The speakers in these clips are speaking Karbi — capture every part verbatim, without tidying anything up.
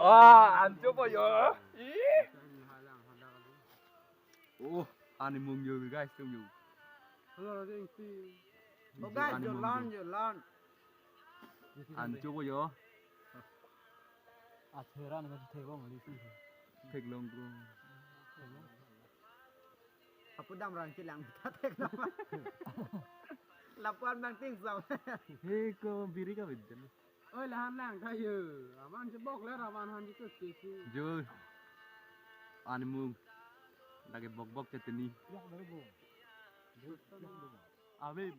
Ah, ancho po yo. Ih. Oh, an imung yo, guys, tum yo. Hello, Rinsi. Oh, guys, an imung yo. An chopo yo. Atheran kan theklong li si. Theklong ko. Apu dam rang kilang ta theklong. Lapuan bang ting sam. He ko biri ka bidyan. Oi, lahan lang kayo. Aman chebok le, aman han jitu sisi. Jo. An imung. Lagi bok-bok chetini. Ya, baru bo. Ave.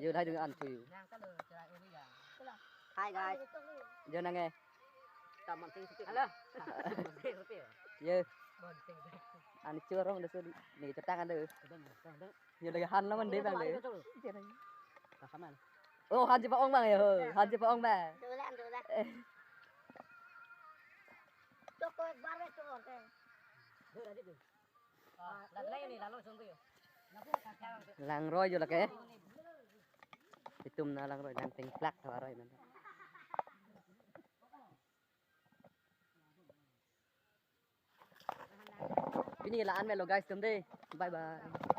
Yo, dai dengan tu. Hi guys. Yo nang eh. Halo. Yo. Ani churong dah sudi. Ni cetang ada. Yo lagi han laman deh bang deh. Oh, han cepat ong bang ya. Han cepat ong bang. Dula, dula. Eh. Langroi jo lake. Itum na langroi dan tengplak tho aroi man. Pini la-an melo guys, itum dei. Bye bye.